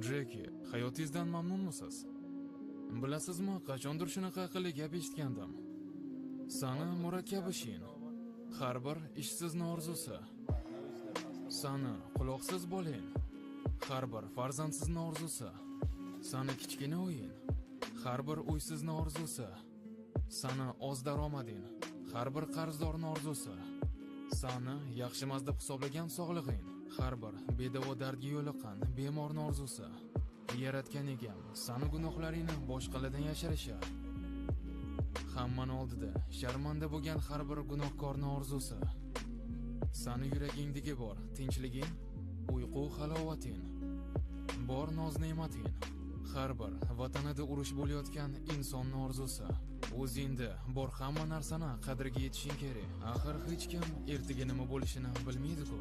Jeki, hayotingizdan mamnunmisiz? Bilasizmi, qachondir shunaqa aqlli gap eshitgandim. Sani murakkab ishing, har bir ishsizni orzusi. Sani quloqsiz bolang, har bir farzandsizni orzusi. Sani kichkina uying, har bir uysizni orzusi. Sani oz daromading, har bir qarzdorni orzusi. Sani yaxshimas deb hisoblagan sog'lig'ing, har bir bedavo dardga yo'liqqan bemorni orzusi. Yaratgan egam sani gunohlaringni boshqalardan yashirishi. Hammani oldida sharmanda bo'lgan har bir gunohkorni orzusi. Sani yuragingdagi bor tinchliging, uyqu halovating, bor noz-ne'mating, har bir vatanida urush bo'layotgan insonni orzusi. O'zingda bor hamma narsani qadriga yetishing kerak. Axir hech kim ertaga nima bo'lishini bilmaydi-ku.